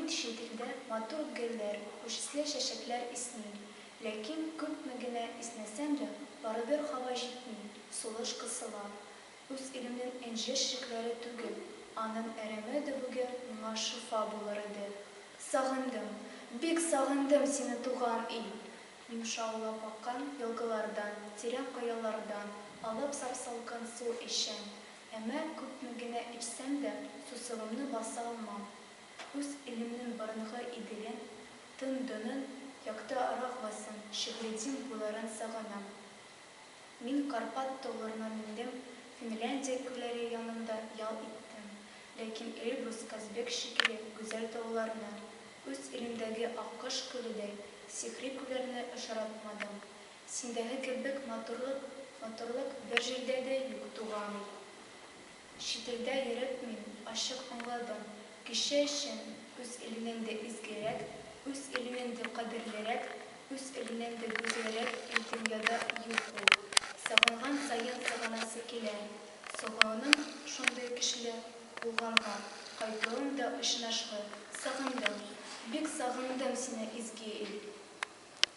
Мин чит илдә матур гөлләр, хуш исле чәчәкләр исним. Ләкин күпме генә иснәсәм дә, барыбер һава җитми, сулыш кысыла. Үз илемнең энҗе чәчәкләре түгел, аның әрәмә дә бүген миңа шифа булыр иде. Сагындым, бик сагындым сине, туган ил! Мин шаулап аккан елгалардан, тирән коелардан алып сап-салкын су эчәм. Әмма күпме генә эчсәм дә, сусавымны баса алмам. Үз илемнең борынгы Иделен, Тын Донын, якты Арагвасын, шигъри Дим буйларын сагынам. Мин Карпат тауларына мендем, Финляндия күлләре янында ял иттем. Ләкин Эльбрус, Казбек шикелле гүзәл тауларны, үз илемдәге Аккош күледәй сихри күлләрне очратмадым. Синдәге кебек матурлык, матурлык бер җирдә дә юк, туган ил. Чит илдә йөреп мин ачык аңладым, кеше өчен үз иленнән дә изгерәк, үз иленнән дә кадерлерәк, үз иленнән дә гүзәлрәк ил дөньяда юк ул. Сагынган саен сагынасы килә. Сагынуның шундый көчле булганга, кайтуым да очрашлы. Сагындым, бик сагындым сине, изге ил!